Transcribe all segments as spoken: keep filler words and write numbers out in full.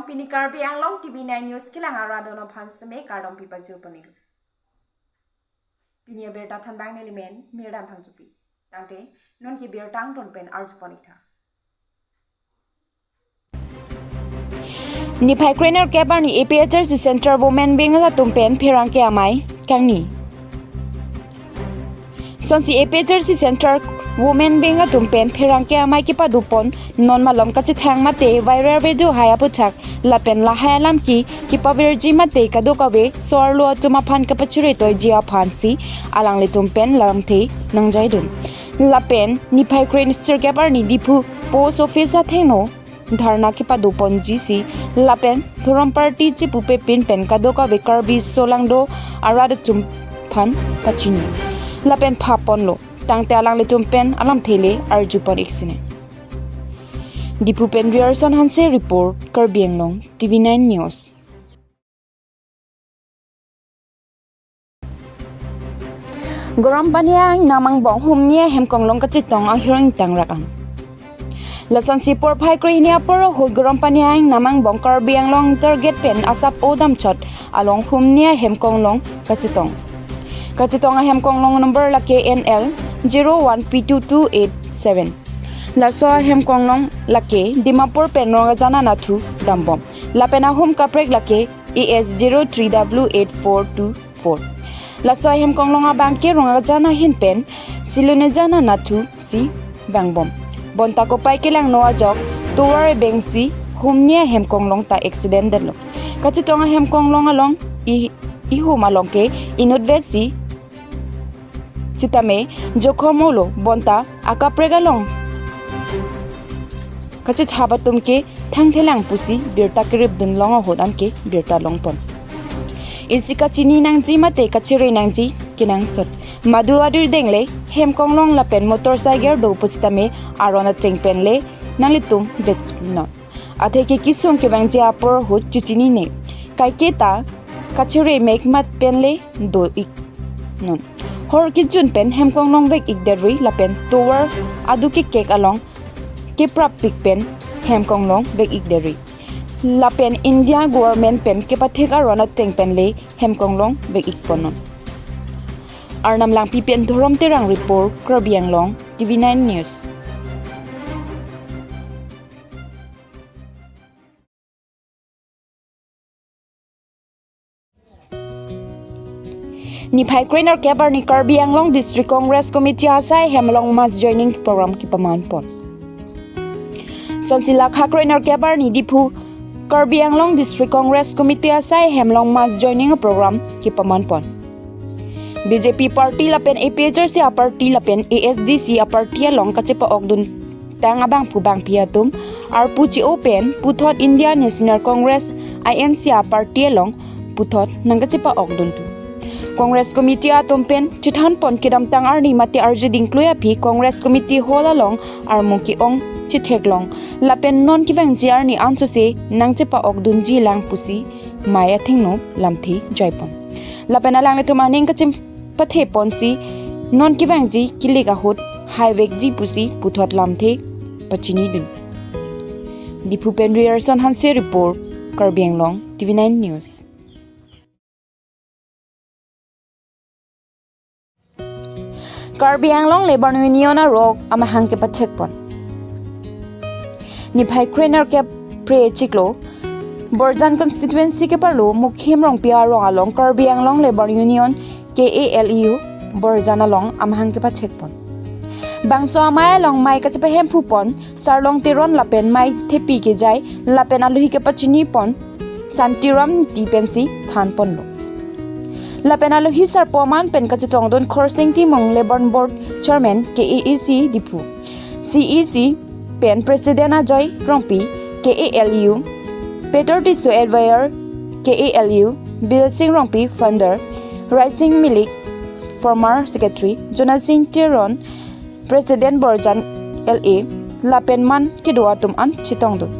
Pini Karbi Anglong T V nine News kelang arat atum aphan seme kardom pipajir pon-ik. Pini abirta thanbang nelimen Mirdan Phangchopi. Tangte non ke birta angton pen arju pon-ik tha. Niphai krenerkep arni A P H L C Central Women Wing atum pen pherangke amei kangni. Sonsi A P H L C Central Women Wing atum pen pherangke amei kepado pon non malom kachethang mate viral video hai aputhak lapen lahai alam ke kepavirji mate kadokave so-arlo atum aphan kapachiritoiji aphansi alanglitum pen lamthe nangjaidun. Lapen niphai kre sirkep arni Diphu Post Office athengno dharna kepado ponji si lapen Dhorom Party chepupepin pen kadokave Karbi solangdo arat atum aphan pachini lapen pha ponlo. Tangte alanglitum pen alamthe le arju pon-ik sine. Diphu pen Rierson Hanse report, Karbi Anglong T V nine News. Gorom Pani a-ingnam angbong humni ahem konglong kachetong ahireng tangrak an. Lasonsi porphai krehini apor ahut Gorom Pani a-ingnam angbong Karbi Anglong Inter Gate pen asap odamchot along humni ahem konglong kachetong. Kachetong ahem konglong number lake N L zero one P two two eight seven. Laso ahem konglong lake Dimapur pen Rongkachana nathu dambom. Lapen ahum kaprek lake A S zero three W eight four two four. Laso ahem konglong abang ke Rongkachana ahin pen Silonejana nathu si vangbom. Bonta kopai kelangno ajok tovar ebengsi humni ahem konglong ta accident detlo. Kachetong ahem konglong along i, ihum along ke inutvetsi sitame jokhom olo bonta akaprek along kachethap atum ke thangthelang pusi birta keripdun long ahut anke birta longpon. Isi kachini nangji mate kachere nangji kenangsot. Madu adur dengle hem konglong lapen motorcycle do pusitame aron ateng pen le nanglitum veknon. Athe ke kesung kevangji apor ahut chechinine. Kaiketa kachere mek mat pen le do-iknon. Hor kejun pen hem konglong vek-ik derui lapen tovar adu kekek along keprap pik pen hem konglong vek-ik derui. Lapen India government pen kepathek aron ateng pen le hem konglong vek-ik ponnon. Arnam Langpi pen Dhorom Terang report, Karbi Anglong T V nine News. Niphai krenerkep arni Karbi Anglong District Congress Committee asai hem along mass joining program kepaman pon. Sonsi lakha krenerkep arni Diphu Karbi Anglong District Congress Committee asai hem along mass joining program kepaman pon. B J P party lapen A P H L C aparty lapen A S D C aparty along kachepa-okdun tang abangphu bangphi atum arpu chi-o pen puthot India National Congress, I N C, aparty along puthot nangkachepa-okduntu. Congress Committee atum pen chethan pon kedamtang arni mate arje dingklui aphi Congress Committee Hall along armu ke-ong chetheklong lapen non kevangji arni ansose nangchepa-okdunji lang pusi mei athengno lamthe jaipon. Lapen alanglitum aning kachim pathe ponsi non kevangji kilik ahut haivekji pusi puthot lamthe pachinidun. Diphu pen Rierson Hanse report, Karbi Anglong T V nine News. Karbi Anglong Labour Union arok amahang kepachek pon. Niphai krenerkep phre chiklo Borjan constituency keparlo Mukhim Rongpi arong along Karbi Anglong Labour Union, K A L U, Borjan along amahang kepachek pon. Bangso amei along mei kachepahemphu pon Sarlong Teron lapen mei thepi kejai lapen alohi kepachini pon Santiram Ingti pensi than ponlo. Lapen alohi sarpo aman pen kachetongdun Khorsing Timung, Labour Board Chairman, K A A C Diphu, C E C pen President Ajoy Rongpi, K A L U, Peter Tisso, Advisor, K A L U, Bilsing Rongpi, Founder, Raising Milik, Former Secretary, Jonasing Teron, President Borjan L A, lapen man kedo atum an chetongdun.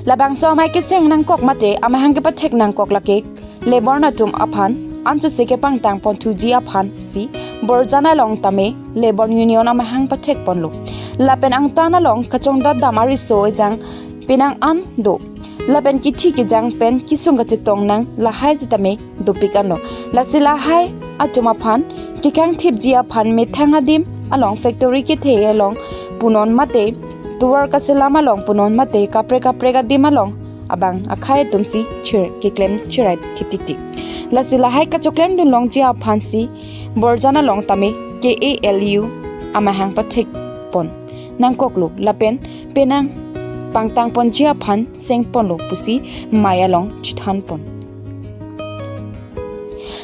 Labangso amei keseng nangkok mate amahang kepachek nangkok lake labour atum aphan ansose kepangtang ponthuji aphansi Borjan along tame Labour Union amahang pachek ponlo. Lapen angtan along kachongdat dam ariso ejang penang an do. Lapen kithi kejang pen kesung kachetong nang lahai sitame dopik anlo. Lasi lahai atum aphan kekangthipji aphan methang adim along factory kethe along punon mate tovar kaselam along punon mate kaprek kaprek adim along abang akhei atum si chir keklem chirai thiptiti. Lasi lahai kachoklemdun longji aphan si Borjan along tame K A L U amahang pathekpon nangkoklo lapen penang pangtangponji aphan sengponlo pusi mei along chethanpon.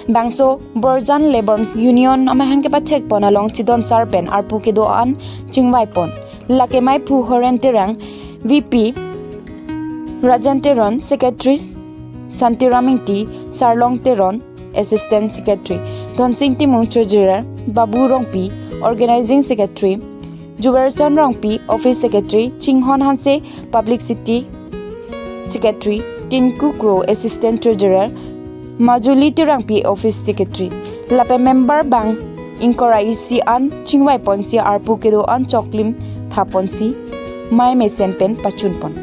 Bangso Borjan Labour Union amahang kepathekpon along chedon sar pen arpu kedo-an chingvaipon. Lake meiphu Horen Terang, V P, Rajen Teron, Secretary, Santiram Ingti, Sarlong Teron, Assistant Secretary, Dhonsing Timung, Treasurer, Babu Rongpi, Organizing Secretary, Juberson Rongpi, Office Secretary, Chinghon Hanse, Publicity Secretary, Tinku Kro, Assistant Treasurer, Majuli Terangpi, Office Secretary, lapen member bang ingkoi ra isi an chingvaiponsi arpu kedo-an choklim thaponsi mei mesen pen pachunpon.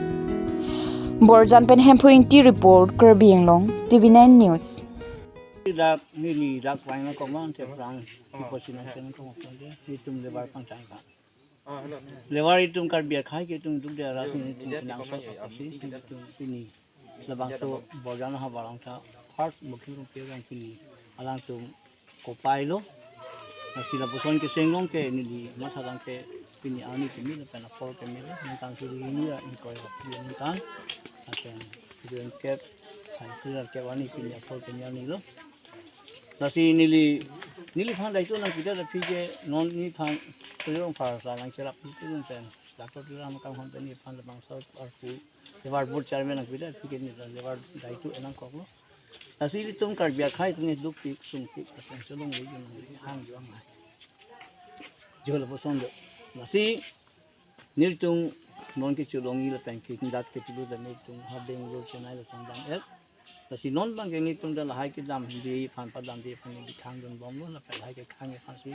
Borjan pen Hemphu Ingti report, Karbi Anglong, T V nine News. Dak neli dak paina komang te prang ipo sinan sen komang te itum labour pangchang ka. Labour itum Karbi akhei ke itum duk de aras ni itum kenangsot apotsi itum pini labangso Borjan ahavar along ta first booking room pe orang pini alangtum kopai lo. Lasi lapuson keseng long ke neli masalang ke pini arni keme lapen apor keme lo. Ningkan suri hini ya ingkoi ra pini ningkan. Lapen suri kep, hai suri kep arni pini apor keme arni lo. Lasi neli, neliphan daito nangpida aphi ke non neliphan suri rong phar sa nangcherap itu nang pen. Doctor Tuliram Ronghang pen neliphan labangso arpu labour board chairman nangpida aphi ke neli labour daito nangkoklo. Lasi ilitum Karbi akhei atum ke dukpik sungpik atum cholong le jun hang juang hai. Jo lapuson do. Lasi nelitum non kecholongji lapen ke dak kechulu ta nelitum ha Bangalore Chennai la sangdam et. Lasi non abang ke nelitum ta lahai kedamde aphan padamde aphan neli khangdunbomlo lapen lahai kekhang aphansi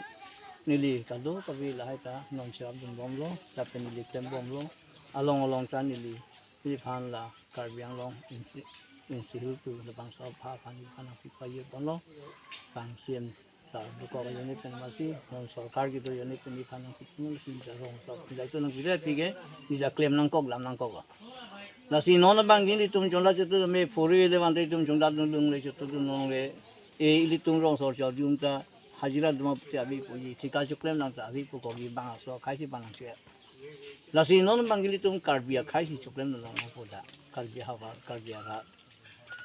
neli kadokave lahai ta non cherapdunbomlo lapen neli klembomlo. Along along ta neli neliphan la Karbi Anglong Insti-, Institute labangso apha aphan neliphan nangpipaye ponlo. Bang C M ta dokok ajoine pen masi non sorkar kedo ajoine pen neliphan nangpiponlo, lasi neli ta rong so daito nangpida aphi ke neli ta klem nangkok dam nangkok. Lasi non abang ke nelitum chonda chutu me phuri le bang itum chonda dun dung le chutu dun long le e ilitum rong sor chor jum ta hajira duma puti abi puji thika choklem nang ta abi pu kogi bang aso akhei si bang nang che. Lasi non abang ke ilitum Karbi akhei si choklem nang nang pu da Karbi ahavar Karbi arat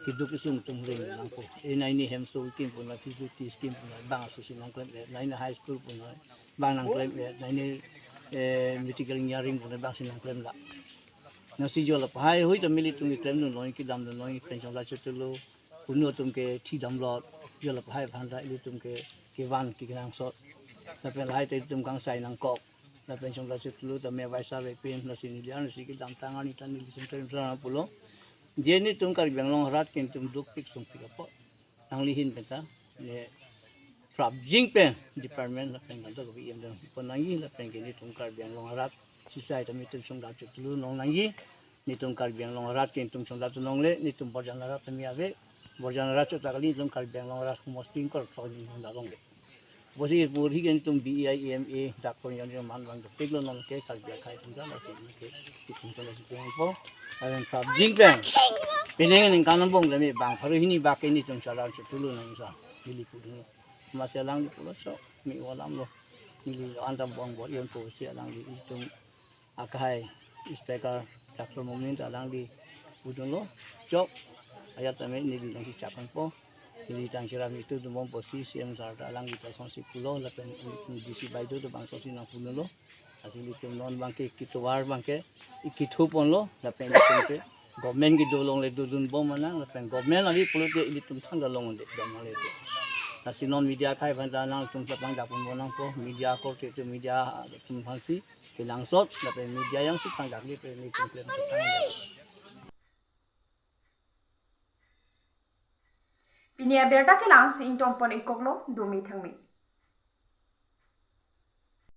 keduk kesung atum reng nangpo. E naini hemso scheme puna, P G T scheme puna, bang aso si nangklem, e naini high school puna, bang nangklem, e naini, e, medical engineering puna, bang si nangklem la. Lasi jo la pahai hui ta nelitum keklemdun long, kedamdun long, pension la chutu lo, punu atum ke thidam lot, jo la pahai aphan ta ilitum ke kevan kenangsot. Lapen lahai ta ilitum kangsai nangkok. Lapen pension la chutu lo ta me vaisa ve pen, lasi neli arni si kedamtang arni ta neli sentrim sa pulo. Je nelitum Karbi Anglong arat ke nelitum dukpik sungpik apot. Nangli ahin pen ta ne prapjin pen department lapen kanto kapi em dang pon nangji lapen ke nelitum Karbi Anglong arat sisai ta nelitum chonda chutu lonang nangji. Nelitum Karbi Anglong arat ke nelitum chonda tu longle, nelitum Borjan arat ta me ave. Borjan arat chot ta kali, nelitum Karbi Anglong arat humos tingkor tok nelitum chonda longle. Bosi puri ke nelitum B E I M A dak pon yon yon man bang dopik lo non ke Karbi akhei atum ta lasi ke itum ta lasi pon po. Aven prapjin pen. Penang ningkan angbong dami bang pharo hini bak ke nelitum chonda chutu lonang sa. Neli pudun lo. Masi alangli pulo so mi walam lo. Neli anta bong bor yon po si alangli itum akhei Inspector Doctor Momin ta alangli pudun lo. Chok ayat tame neli nangsi chapang po. Neli tang chiram itu dumbom posi C M sir ta alangli ta songsi pulo lapen D C bai do bang songsi nangpudun lo. Lasi ilitum non bang ke ketovar bang ke ikithu ponlo lapen ilitum ke government kedo longle dodunbom manang lapen government ave pulote ilitum thangta long unde dam le te. Lasi non media akhei aphan ta nangtum ta pangdak ponbom nangpo, media korte tu media atum aphansi kenangsot lapen media jongsi pangdakle pen nelitum klem ta thang. Pini abirta ke la-ansi ingtonpon-ik koklo, dome thangme.